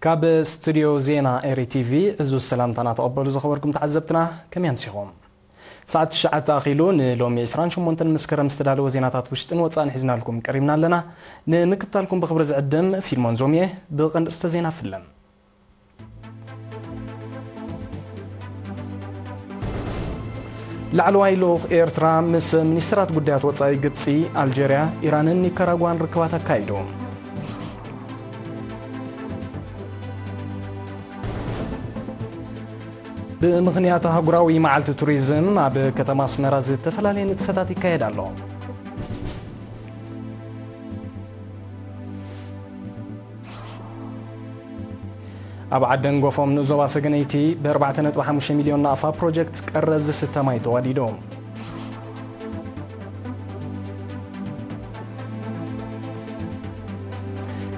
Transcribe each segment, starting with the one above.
ካብ ስቱድዮ ዜና ኤሪ ቲቪ ዕዙዝ ሰላምታና ተቐበሉ ዝኸበርኩም ተዓዘብትና፣ ከመይ ኣምሲኹም? ሰዓት ትሽዓተ ኣኺሉ ንሎሚ ዕስራን ሸሞንተን መስከረም ዝተዳለወ ዜናታት ውሽጥን ወጻእን ሒዝናልኩም ቀሪብና ኣለና። ንምክታልኩም ብኽብሪ ዝዕድም ፊልሞን ዞምየ። ብቐንዲ ርእስተ ዜና ፍለም። ላዕለዋይ ልኡኽ ኤርትራ ምስ ሚኒስትራት ጉዳያት ወጻኢ ግብጺ፣ ኣልጀርያ፣ ኢራንን ኒካራጓን ርክባት ኣካይዱ። ብምኽንያት ኣህጉራዊ መዓልቲ ቱሪዝም ኣብ ከተማ ኣስመራ ዝተፈላለየ ንጥፈታት ይካየድ ኣሎ። ኣብ ዓደን ጎፎም ንዞባ ሰገነይቲ ብ ኣርባዕተ ነጥቢ ሓሙሽተ ሚልዮን ናቕፋ ፕሮጀክት ቀረብ ዝስተ ማይ ተዋዲዱ።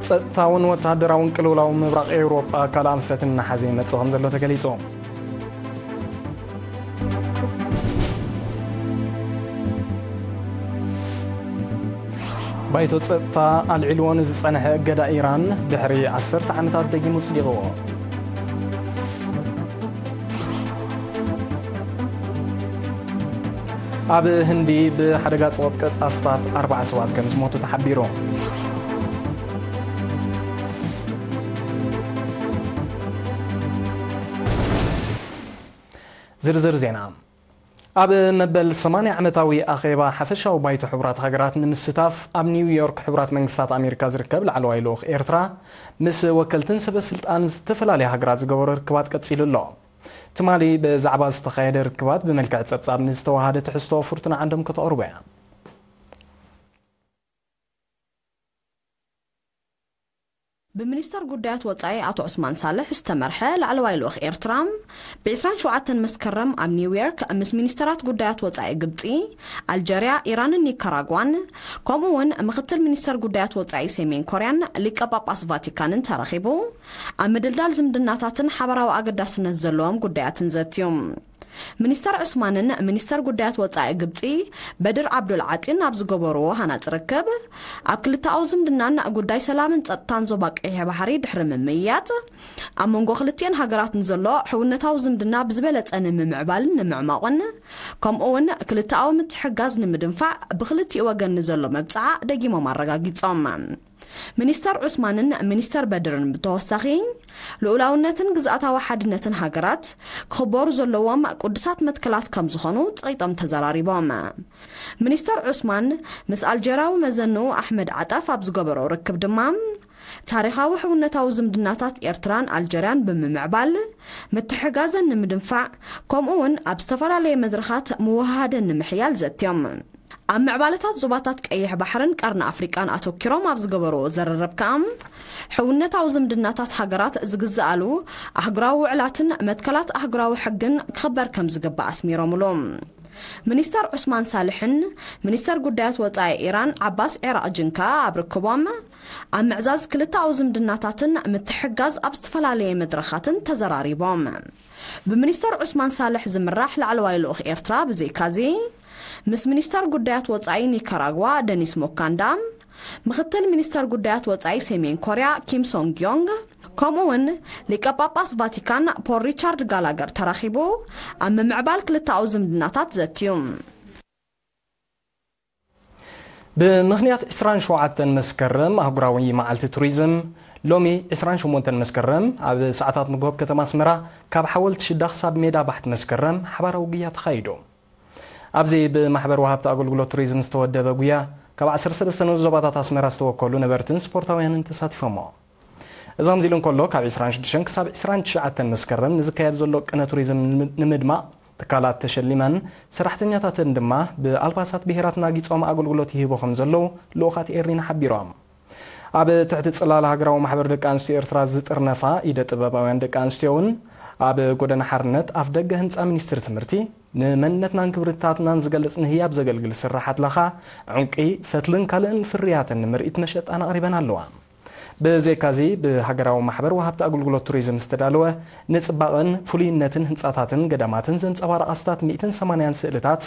ጸጥታውን ወተሃደራውን ቅልውላው ምብራቕ ኤውሮጳ ካልእ ኣንፈት እናሓዘ ይመጽእ ከም ዘሎ ተገሊጹ። ባይቶ ጸጥታ ኣልዒልዎ ንዝጸንሐ እገዳ ኢራን ድሕሪ ዓሰርተ ዓመታት ደጊሙ ጽዲቕዎ። ኣብ ህንዲ ብሓደጋ ዝቐጥቀጥ ኣስታት ኣርባዓ ሰባት ከም ዝሞቱ ተሓቢሩ። ዝርዝር ዜና። ኣብ መበል ሰማንያ ዓመታዊ ኣኼባ ሓፈሻዊ ባይቶ ሕቡራት ሃገራት ንምስታፍ ኣብ ኒውዮርክ ሕቡራት መንግስታት ኣሜሪካ ዝርከብ ላዕለዋይ ልኡኽ ኤርትራ ምስ ወከልትን ሰበ ስልጣን ዝተፈላለያ ሃገራት ዝገበሮ ርክባት ቀጺሉ ኣሎ። ትማሊ ብዛዕባ ዝተኻየደ ርክባት ብመልክዕ ጸብጻብ ንዝተዋሃደ ትሕዝቶ ፍርቱና ዓንዶም ከተቕርቦ እያ። ብሚኒስተር ጉዳያት ወጻኢ ኣቶ ዑስማን ሳልሕ ዝተመርሐ ላዕለዋይ ልኡኽ ኤርትራ፣ ብ ዕስራን ሸውዓተን መስከረም ኣብ ኒውዮርክ ምስ ሚኒስተራት ጉዳያት ወጻኢ ግብጺ፣ ኣልጀርያ፣ ኢራንን ኒካራጓን፣ ከምኡ እውን ምኽትል ሚኒስተር ጉዳያት ወጻኢ ሰሜን ኮርያን ሊቀ ጳጳስ ቫቲካንን ተራኺቡ፣ ኣብ ምድልዳል ዝምድናታትን ሓበራዊ ኣገዳስነት ዘለዎም ጉዳያትን ዘትዩ። ሚኒስተር ዑስማንን ሚኒስተር ጉዳያት ወጻኢ ግብጺ በድር ዓብዱል ዓጢን ኣብ ዝገበርዎ ሃናጺ ርክብ፣ ኣብ ክልተኣዊ ዝምድናን ጉዳይ ሰላምን ጸጥታን ዞባ ቀይሕ ባሕሪ ድሕሪ ምምይያጥ፣ ኣብ መንጎ ክልቲኤን ሃገራት ንዘሎ ሕውነታዊ ዝምድና ብዝበለጸ ንምምዕባልን ንምዕማቑን፣ ከምኡ እውን ክልተኣዊ ምትሕግጋዝ ንምድንፋዕ ብክልቲኡ ወገን ንዘሎ መብጽዓ ደጊሞም ኣረጋጊጾም። ሚኒስተር ዑስማንን ሚኒስተር በድርን ብተወሳኺ፣ ልኡላውነትን ግዝኣታዊ ሓድነትን ሃገራት ክኽበሩ ዘለዎም ቅዱሳት መትከላት ከም ዝኾኑ ጸቒጦም ተዘራሪቦም። ሚኒስተር ዑስማን ምስ ኣልጀርያዊ መዘንኡ ኣሕመድ ዓጣፍ ኣብ ዝገበሮ ርክብ ድማ፣ ታሪኻዊ ሕውነታዊ ዝምድናታት ኤርትራን ኣልጀርያን ብምምዕባል፣ ምትሕጋዘን ንምድንፋዕ፣ ከምኡ እውን ኣብ ዝተፈላለየ መድረኻት ምውህሃደን ንምሕያል ዘትዮም። ኣብ ምዕባለታት ዞባታት ቀይሕ ባሕርን ቀርኒ ኣፍሪቃን ኣተኪሮም ኣብ ዝገበርዎ ዘረረብ ከኣ፣ ሕውነታዊ ዝምድናታት ሃገራት ዝግዝኣሉ ኣህጉራዊ ውዕላትን መትከላት ኣህጉራዊ ሕግን ክኽበር ከም ዝግባእ ኣስሚሮምሉ። ሚኒስተር ዑስማን ሳልሕን ሚኒስተር ጉዳያት ወጻኢ ኢራን ዓባስ ዒራቕ ጅንካ ኣብ ርክቦም፣ ኣብ ምዕዛዝ ክልተኣዊ ዝምድናታትን ምትሕጋዝ ኣብ ዝተፈላለየ መድረኻትን ተዘራሪቦም። ብሚኒስተር ዑስማን ሳልሕ ዝምራሕ ላዕለዋይ ልኡኽ ኤርትራ ብዘይካዚ፣ ምስ ሚኒስተር ጉዳያት ወጻኢ ኒካራጓ ደኒስ ሞካንዳ፣ ምኽትል ሚኒስተር ጉዳያት ወጻኢ ሰሜን ኮርያ ኪም ሶንግ ዮንግ፣ ከምኡ እውን ሊቀ ጳጳስ ቫቲካን ፖል ሪቻርድ ጋላገር ተራኺቡ ኣብ ምምዕባል ክልተኣዊ ዝምድናታት ዘትዩ። ብምኽንያት ዕስራን ሸውዓተን መስከረም ኣህጉራዊ መዓልቲ ቱሪዝም፣ ሎሚ ዕስራን ሸሞንተን መስከረም ኣብ ሰዓታት ንግሆ ኣብ ከተማ ኣስመራ ካብ ሓወልቲ ሽዳ ክሳብ ሜዳ ባሕቲ መስከረም ሓባራዊ ጉያ ተኻይዱ። ኣብዚ ብማሕበር ወሃብቲ ኣገልግሎት ቱሪዝም ዝተወደበ ጉያ ካብ ዓሰርተ ሰለስተ ንኡስ ዞባታት ኣስመራ ዝተወከሉ ነበርትን ስፖርታውያንን ተሳቲፎሞ። እዚ ከምዚ ኢሉ እንከሎ፣ ካብ ዕስራን ሽዱሽተን ክሳብ ዕስራን ትሽዓተን መስከረም ንዝካየድ ዘሎ ቅነ ቱሪዝም ንምድማቕ ትካላት ተሸሊመን፣ ሰራሕተኛታተን ድማ ብኣልባሳት ብሄራትና ጊጾም ኣገልግሎት ይህቡ ከም ዘለዉ ልኡኻት ኤሪና ሓቢሮም። ኣብ ትሕቲ ጽላል ሃገራዊ ማሕበር ደቂ ኣንስትዮ ኤርትራ ዝጥርነፋ ኢደ ጥበባውያን ደቂ ኣንስትዮ እውን ኣብ ጎደና ሓርነት ኣፍ ደገ ህንጻ ሚኒስትሪ ትምህርቲ ንመንነትናን ክብርታትናን ዝገልጽ ንህያብ ዘገልግል ስርሓት ላኻ፣ ዕንቂ፣ ፈትልን ካልእን ፍርያትን ንምርኢት መሸጣን ኣቕሪበን ኣለዋ። ብዘይካዚ ብሃገራዊ ማሕበር ወሃብቲ ኣገልግሎት ቱሪዝም ዝተዳለወ ንጽባቐን ፍሉይነትን ህንጻታትን ገዳማትን ዘንጸባርቕ ኣስታት ሚእትን ሰማንያን ስእልታት፣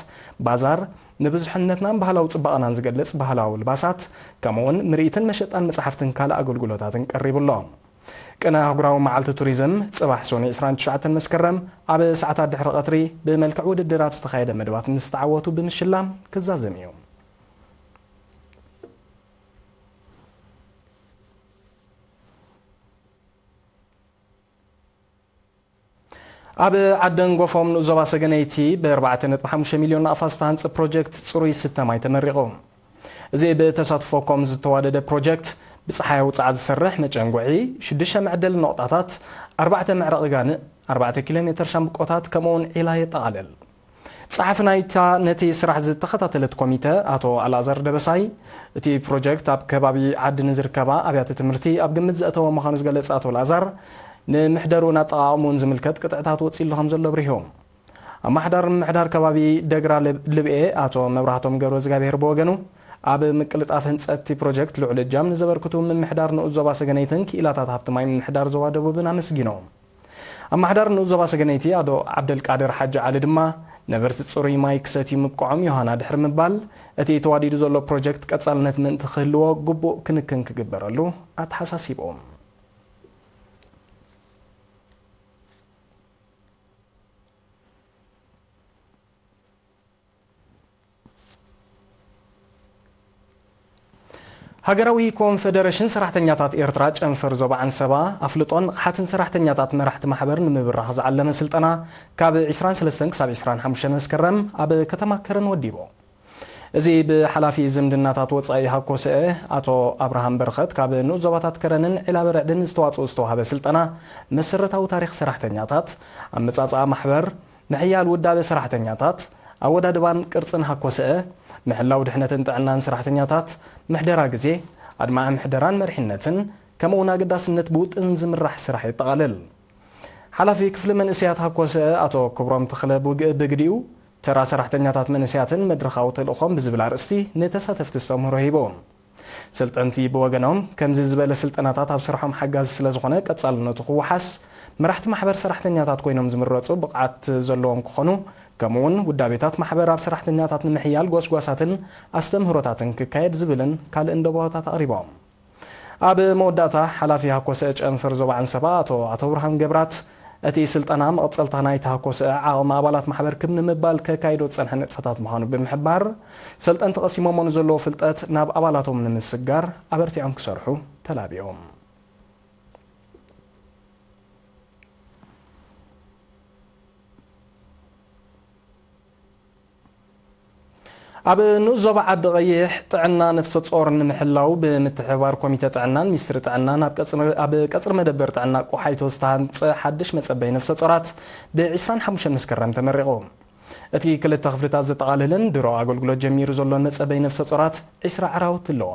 ባዛር፣ ንብዙሕነትናን ባህላዊ ጽባቐናን ዝገልጽ ባህላዊ ኣልባሳት፣ ከምኡውን ምርኢትን መሸጣን መጻሕፍትን ካልእ ኣገልግሎታትን ቀሪቡ ኣሎ። ቅነ ኣህጉራዊ መዓልቲ ቱሪዝም ጽባሕ ሶኒ ዕስራን ትሽዓተን መስከረም ኣብ ሰዓታት ድሕሪ ቀትሪ ብመልክዕ ውድድር ኣብ ዝተኻየደ መደባት ንዝተዓወቱ ብምሽላም ክዛዘም እዩ። ኣብ ዓደን ጎፎም ንኡስ ዞባ ሰገነይቲ ብ ኣርባዕተ ነጥቢ ሓሙሽተ ሚልዮን ንኣፋ ዝተሃንጸ ፕሮጀክት ጽሩይ ስተ ማይ ተመሪቑ። እዚ ብተሳትፎ ኮም ዝተዋደደ ፕሮጀክት ብጸሓይ ኣውጻዓ ዝሰርሕ መጨንጉዒ፣ ሽዱሽተ መዕደሊ ነቑጣታት፣ ኣርባዕተ መዕረቒ ጋንእ፣ ኣርባዕተ ኪሎ ሜተር ሻምብቆታት ከምኡውን ዒላ የጠቓልል። ጸሓፊ ናይታ ነቲ ስራሕ ዝተኸታተለት ኮሚተ ኣቶ ኣልኣዛር ደበሳይ፣ እቲ ፕሮጀክት ኣብ ከባቢ ዓዲ ንዝርከባ ኣብያተ ትምህርቲ ኣብ ግምት ዘእተወ ምዃኑ ዝገለጸ ኣቶ ኣልኣዛር፣ ንምሕደሩን ኣጠቓቕምኡን ዝምልከት ቅጥዕታት ወጺሉ ከም ዘሎ ኣብሪሁ። ኣመሓዳሪ ምምሕዳር ከባቢ ደግራ ልብ-፣ ልብኤ ኣቶ መብራህቶም ገብረ እግዚኣብሔር ብወገኑ፣ ኣብ ምቅልጣፍ ህንጸት እቲ ፕሮጀክት ልዑል እጃም ንዘበርክቱ ምምሕዳር ንኡስ ዞባ ሰገነይትን ክኢላታት ሃብቲ ማይ ምምሕዳር ዞባ ደቡብን ኣመስጊኖም። ኣመሓዳሪ ንኡስ ዞባ ሰገነይቲ ኣቶ ዓብደልቃድር ሓጂ ዓሊ ድማ፣ ነበርቲ ጽሩይ ማይ ክሰትዩ ምብቅዖም ዮሃና ድሕሪ ምባል፣ እቲ ተዋዲዱ ዘሎ ፕሮጀክት ቀጻልነት ምእንቲ ክህልዎ ግቡእ ክንክን ክግበረሉ ኣተሓሳሲቦም። ሃገራዊ ኮንፈደረሽን ሰራሕተኛታት ኤርትራ ጨንፈር ዞባ ዓንሰባ ኣፍልጦን ንቕሓትን ሰራሕተኛታት መራሕቲ ማሕበር ንምብራኽ ዝዓለመ ስልጠና ካብ ዕስራን ሰለስተን ክሳብ ዕስራን ሓሙሽተን መስከረም ኣብ ከተማ ከረን ወዲቡ። እዚ ብሓላፊ ዝምድናታት ወጻኢ ሃኮሰኤ ኣቶ ኣብርሃም በረኸት ካብ ንኡስ ዞባታት ከረንን ዒላበረዕድን ዝተዋጽኡ ዝተዋህበ ስልጠና መሰረታዊ ታሪኽ ሰራሕተኛታት፣ ኣመጻጽኣ ማሕበር፣ ምሕያል ውዳበ ሰራሕተኛታት፣ ኣወዳድባን ቅርጽን ሃኮሰኤ፣ ምሕላው ድሕነትን ጥዕናን ሰራሕተኛታት፣ ምሕደራ ግዜ፣ ኣድማዒ ምሕደራን መሪሕነትን፣ ከምኡውን ኣገዳስነት ብውጥን ዝምራሕ ስራሕ የጠቓልል። ሓላፊ ክፍሊ መንእሰያት ሃኮሰኤ ኣቶ ክብሮም ተኽለ ብግ-፣ ብግዲኡ፣ ተራ ሰራሕተኛታት መንእሰያትን መድረኻዊ ተልእኾም ብዝብል ኣርእስቲ ንተሳተፍቲ ዝተምህሮ ሂቡ። ሰልጠንቲ ብወገኖም፣ ከምዚ ዝበለ ስልጠናታት ኣብ ስርሖም ሓጋዚ ስለ ዝኾነ ቀጻልነቱ ክወሓስ፣ መራሕቲ ማሕበር ሰራሕተኛታት ኮይኖም ዝምረጹ ብቕዓት ዘለዎም ክኾኑ፣ ከምኡውን ውዳቤታት ማሕበር ኣብ ሰራሕተኛታት ንምሕያል ጎስጓሳትን ኣስተምህሮታትን ክካየድ ዝብልን ካልእን ደቦታት ኣቕሪቦም። ኣብ መወዳእታ፣ ሓላፊ ሃኮሰ ጨንፈር ዞባ ዓንሰባ ኣቶ ኣቶ ብርሃን ገብራት፣ እቲ ስልጠና መቐጸልታ ናይቲ ሃኮሰ ዓቕሚ ኣባላት ማሕበር ክብ ንምባል ከካይዶ ዝጸንሐ ንጥፈታት ምዃኑ ብምሕባር፣ ሰልጠንቲ ቀሲሞሞ ንዘለዎ ፍልጠት ናብ ኣባላቶም ንምስጋር ኣበርቲዖም ክሰርሑ ተላቢዮም። ኣብ ንኡስ ዞባ ዓዲ ቀይሕ ጥዕና ነፍሰ ጾር ንምሕላው ብምትሕብባር ኮሚተ ጥዕናን ሚኒስትሪ ጥዕናን ኣብ ቀጽሪ፣ ኣብ ቀጽሪ መደበር ጥዕና ቆሓይቶ ዝተሃንጸ ሓድሽ መጸበይ ነፍሰ ጾራት ብ ዕስራን ሓሙሽተን መስከረም ተመሪቑ። እቲ ክልተ ክፍልታት ዘጠቓልልን ድሮ ኣገልግሎት ጀሚሩ ዘሎን መጸበይ ነፍሰ ጾራት ዕስራ ዕራውቲ ኣለዎ።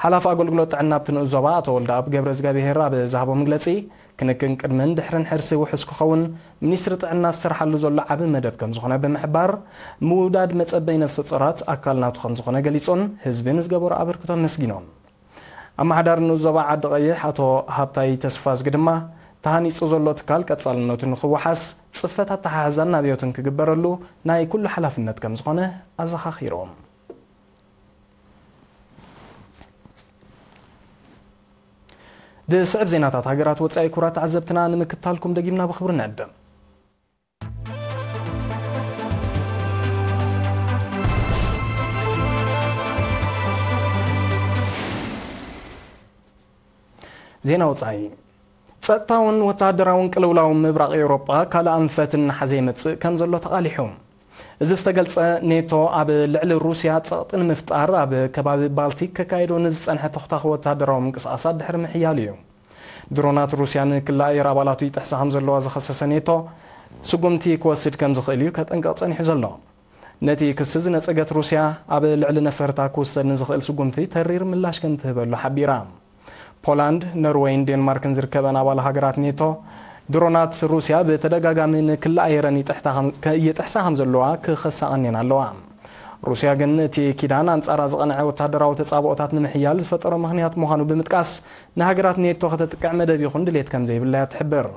ሓላፊ ኣገልግሎት ጥዕና ኣብቲ ንኡስ ዞባ ኣቶ ወልደኣብ ገብረ እግዚኣብሄር ኣብ ዝሃቦ መግለጺ፣ ክንክን ቅድምን ድሕርን ሕርሲ ውሑስ ክኸውን ሚኒስትሪ ጥዕና ዝሰርሓሉ ዘሎ ዓቢ መደብ ከም ዝኾነ ብምሕባር፣ ምውዳድ መጸበይ ነፍሰ ጾራት ኣካል ናቱ ከም ዝኾነ ገሊጹን ህዝቢ ንዝገበሮ ኣበርክቶ ኣመስጊኖም። ኣመሓዳሪ ንኡስ ዞባ ዓዲ ቀይሕ ኣቶ ሃብታይ ተስፋዝጊ ድማ፣ ተሃኒጹ ዘሎ ትካል ቀጻልነቱ ንኽወሓስ ጽፈት ኣተሓሕዛን ናብዮትን ክግበረሉ ናይ ኩሉ ሓላፍነት ከም ዝኾነ ኣዘኻኺሮም። ዝስዕብ ዜናታት ሃገራት ወጻኢ ክቡራት ተዓዘብትና ንምክታልኩም ደጊምና ብኽብሪ ንዕድም። ዜና ወጻኢ። ጸጥታውን ወተሃደራውን ቅልውላው ምብራቕ ኤውሮጳ ካልእ ኣንፈት እናሓዘ ይመጽእ ከም ዘሎ ተቓሊሑ። እዚ ዝተገልጸ፣ ኔቶ ኣብ ልዕሊ ሩስያ ጸቕጢ ንምፍጣር ኣብ ከባቢ ባልቲክ ከካይዶ ንዝጸንሐ ተኹታኺ ወተሃደራዊ ምንቅስቓሳት ድሕሪ ምሕያሉ እዩ። ድሮናት ሩስያ ንክሊ ኣየር ኣባላቱ ይጥሕሳ ከም ዘለዋ ዝኸሰሰ ኔቶ፣ ስጉምቲ ክወስድ ከም ዝኽእል እዩ ከጠንቅቕ ጸኒሑ ዘሎ። ነቲ ክሲ ዝነጸገት ሩስያ፣ ኣብ ልዕሊ ነፈርታ ክውሰድ ንዝኽእል ስጉምቲ ተሪር ምላሽ ከም ትህበሉ ሓቢራ። ፖላንድ፣ ኖርወይን ዴንማርክን ዝርከበን ኣባል ሃገራት ኔቶ፣ ድሮናት ሩስያ ብተደጋጋሚ ንክሊ ኣየረን ይጥሕታ ከም-፣ ከ-፣ ይጥሕሳ ከም ዘለዋ ክኸሳ ቀኒን ኣለዋ። ሩስያ ግን እቲ ኪዳን ኣንጻራ ዝቐንዐ ወተሃደራዊ ተጻብኦታት ንምሕያል ዝፈጠሮ ምኽንያት ምዃኑ ብምጥቃስ፣ ንሃገራት ኔቶ ከተጥቅዕ መደብ ይኹን ድሌት ከም ዘይብላ እያ ትሕብር።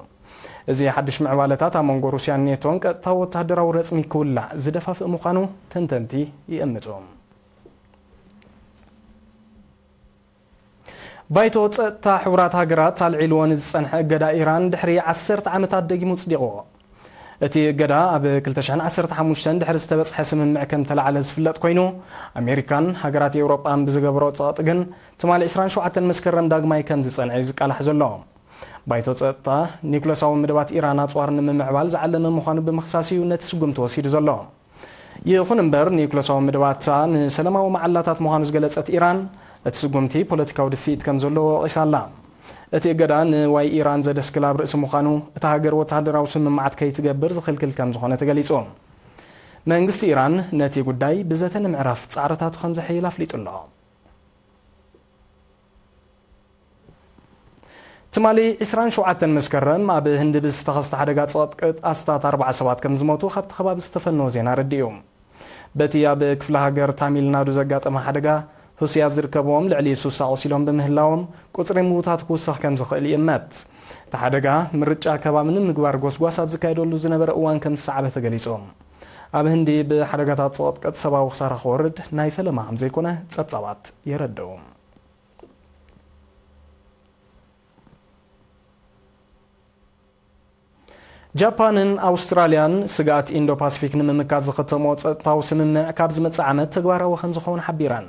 እዚ ሓድሽ ምዕባለታት ኣብ መንጎ ሩስያን ኔቶን ቀጥታዊ ወተሃደራዊ ረጽሚ ክውላዕ ዝደፋፍእ ምዃኑ ተንተንቲ ይእምቱ። ባይቶ ጸጥታ ሕቡራት ሃገራት ኣልዒልዎ ንዝጸንሐ እገዳ ኢራን ድሕሪ ዓሰርተ ዓመታት ደጊሙ ጽዲቕዎ። እቲ እገዳ ኣብ ክልተ ሽሕን ዓሰርተ ሓሙሽተን ድሕሪ ዝተበጽሐ ስምምዕ ከም ተላዕለ ዝፍለጥ ኮይኑ፣ ኣሜሪካን ሃገራት ኤውሮጳን ብዝገበሮ ጸቕጢ ግን ትማሊ ዕስራን ሸውዓተን መስከረም ዳግማይ ከም ዝጸንዐ እዩ ዝቃላሕ ዘሎ። ባይቶ ጸጥታ፣ ኒኩለሳዊ መደባት ኢራን ኣጽዋር ንምምዕባል ዝዓለመ ምዃኑ ብምኽሳስ እዩ ነቲ ስጉምቲ ወሲዱ ዘሎ። ይኹን እምበር፣ ኒኩለሳዊ መደባታ ንሰላማዊ መዓላታት ምዃኑ ዝገለጸት ኢራን፣ እቲ ስጉምቲ ፖለቲካዊ ድፍኢት ከም ዘለዎ ወቒሳ ኣላ። እቲ እገዳ ንዋይ ኢራን ዘደስክል ኣብ ርእሲ ምዃኑ፣ እታ ሃገር ወተሃደራዊ ስምምዓት ከይትገብር ዝኽልክል ከም ዝኾነ ተገሊጹ። መንግስቲ ኢራን ነቲ ጉዳይ ብዘተ ንምዕራፍ ጻዕርታቱ ከም ዘሐይል ኣፍሊጡ ኣሎ። ትማሊ ዕስራን ሸውዓተን መስከረም ኣብ ህንዲ ብዝተኸስተ ሓደጋ ጸቕጥቅጥ ኣስታት ኣርባዓ ሰባት ከም ዝሞቱ ካብቲ ከባቢ ዝተፈነወ ዜና ኣረዲኡ። በቲ ኣብ ክፍለ ሃገር ታሚል ናዱ ዘጋጠመ ሓደጋ፣ ህሱያት ዝርከብዎም ልዕሊ ሱሳ ቆሲሎም ብምህላዎም፣ ቁጽሪ ምዉታት ክውስኽ ከም ዝኽእል ይእመት። እቲ ሓደጋ፣ ምርጫ ከባቢ ንምግባር ጎስጓስ ኣብ ዝካየደሉ ዝነበረ እዋን ከም ዝሰዓበ ተገሊጹ። ኣብ ህንዲ ብሓደጋታት ጸቕጥቅጥ ሰብኣዊ ክሳራ ክወርድ ናይ ፈለማ ከም ዘይኮነ ጸብጻባት የረድኡ። ጃፓንን ኣውስትራልያን ስግኣት ኢንዶ ፓሲፊክ ንምምካት ዝኸተምኦ ጸጥታዊ ስምምዕ ካብ ዝመጽእ ዓመት ተግባራዊ ከም ዝኸውን ሓቢረን።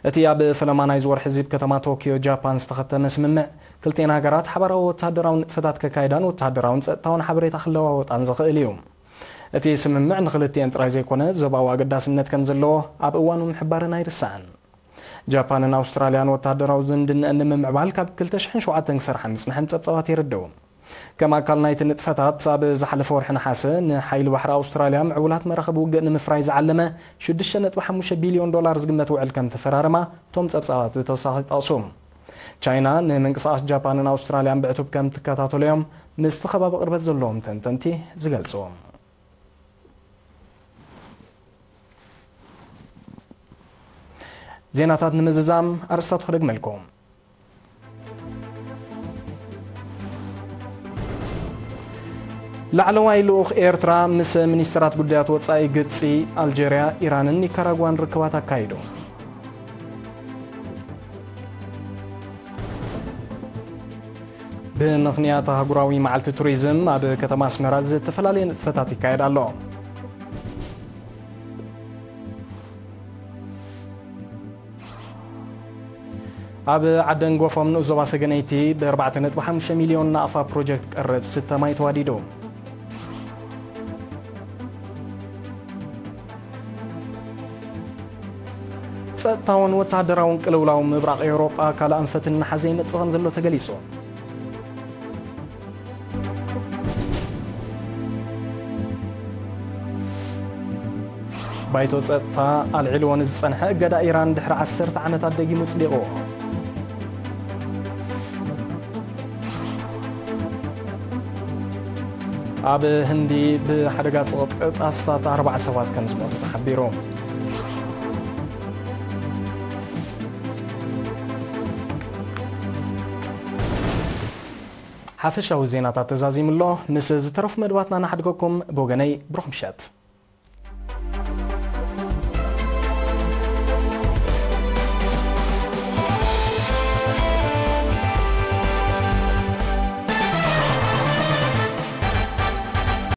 እቲ ኣብ ፈለማ ናይዚ ወርሒ እዚ ኣብ ከተማ ቶኪዮ ጃፓን ዝተኸተመ ስምምዕ፣ ክልቲኤን ሃገራት ሓባራዊ ወተሃደራዊ ንጥፈታት ከካይዳን ወተሃደራውን ጸጥታውን ሓበሬታ ክለዋወጣን ዘኽእል እዩ። እቲ ስምምዕ ንኽልቲኤን ጥራይ ዘይኮነ፣ ዞባዊ ኣገዳስነት ከም ዘለዎ ኣብ እዋኑ ምሕባረን ኣይርሳዕን። ጃፓንን ኣውስትራልያን ወተሃደራዊ ዝምድነአን ንምምዕባል ካብ ክልተ ሽሕን ሸውዓተን ክሰርሓ ምጽንሐን ጸብጻባት የረድኡ። ከም ኣካል ናይቲ ንጥፈታት፣ ኣብ ዝሓለፈ ወርሒ ነሓሰ ንሓይሊ ባሕሪ ኣውስትራልያ ምዕቡላት መራኽብ ውግእ ንምፍራይ ዝዓለመ ሽዱሽተ ነጥቢ ሓሙሽተ ቢልዮን ዶላር ዝግመት ውዕል ከም ተፈራረማ እቶም ጸብጻባት ብተወሳኺ ይጠቕሱ። ቻይና ንምንቅስቓስ ጃፓንን ኣውስትራልያን ብዕቱብ ከም ትከታተሎ እዮም ምስቲ ከባቢ ቅርበት ዘለዎም ተንተንቲ ዝገልጹ። ዜናታት ንምዝዛም ኣርእስታቱ ክደግመልኩም። ላዕለዋይ ልኡኽ ኤርትራ ምስ ሚኒስተራት ጉዳያት ወጻኢ ግብጺ፣ ኣልጀርያ፣ ኢራንን ኒካራጓን ርክባት ኣካይዱ። ብምኽንያት ኣህጉራዊ መዓልቲ ቱሪዝም ኣብ ከተማ ኣስመራ ዝተፈላለየ ንጥፈታት ይካየድ ኣሎ። ኣብ ዓደን ጎፎም ንኡስ ዞባ ሰገነይቲ ብ ኣርባዕተ ነጥቢ ሓሙሽተ ሚልዮን ናቕፋ ፕሮጀክት ቀረብ ስተ ማይ ተዋዲዱ። ጸጥታውን ወተሃደራውን ቅልውላው ምብራቕ ኤውሮጳ ካልእ ኣንፈት እናሓዘ ይመጽእ ከም ዘሎ ተገሊጹ። ባይቶ ጸጥታ ኣልዒልዎ ንዝጸንሐ እገዳ ኢራን ድሕሪ ዓሰርተ ዓመታት ደጊሙ ጽዲቑ። ኣብ ህንዲ ብሓደጋ ጽቕጥቅጥ ኣስታት ኣርባዓ ሰባት ከም ዝሞቱ ተሓቢሩ። ሓፈሻዊ ዜናታት ተዛዚሙ ኣሎ። ምስ ዝተረፉ መደባትና ንሓድገኩም። ብወገነይ ብሩኽ ምሸት።